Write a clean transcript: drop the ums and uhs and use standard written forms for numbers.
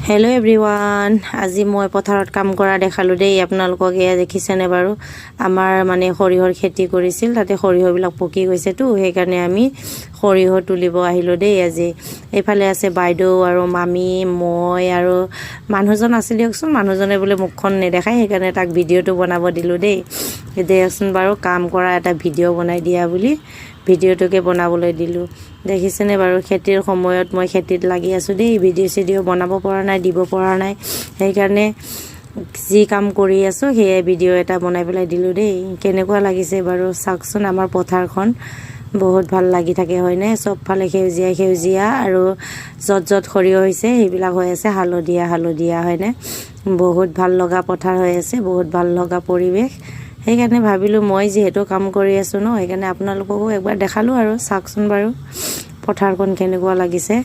Hello' everyone, আজি মই পথাৰত কাম কৰা দেখালোঁ দেই আপোনালোকক। এয়া দেখিছেনে বাৰু? আমাৰ মানে সৰিয়হৰ খেতি কৰিছিল, তাতে সৰিয়হবিলাক পকি গৈছেতো, সেইকাৰণে আমি সৰিয়হ তুলিব আহিলোঁ দেই আজি। এইফালে আছে বাইদেউ আৰু মামী, মই আৰু মানুহজন আছিল দিয়কচোন। মানুহজনে বোলে মুখখন নেদেখায়, সেইকাৰণে তাক ভিডিঅ'টো বনাব দিলোঁ দেই। দিয়কচোন বাৰু, কাম কৰা এটা ভিডিঅ' বনাই দিয়া বুলি ভিডিঅ'টোকে বনাবলৈ দিলোঁ। দেখিছেনে বাৰু, খেতিৰ সময়ত মই খেতিত লাগি আছোঁ দেই। ভিডিঅ' চিডিঅ' বনাব পৰা নাই, দিব পৰা নাই, সেইকাৰণে যি কাম কৰি আছোঁ সেয়াই ভিডিঅ' এটা বনাই পেলাই দিলোঁ দেই। কেনেকুৱা লাগিছে বাৰু চাওকচোন। আমাৰ পথাৰখন বহুত ভাল লাগি থাকে, হয়নে? চবফালে সেউজীয়া সেউজীয়া আৰু য'ত য'ত সৰিয়হ হৈছে সেইবিলাক হৈ আছে হালধীয়া হালধীয়া, হয়নে? বহুত ভাল লগা পথাৰ হৈ আছে, বহুত ভাল লগা পৰিৱেশ। সেইকাৰণে ভাবিলোঁ, মই যিহেতু কাম কৰি আছোঁ ন, সেইকাৰণে আপোনালোককো একবাৰ দেখালোঁ আৰু। চাওকচোন বাৰু, পথাৰখন কেনেকুৱা লাগিছে।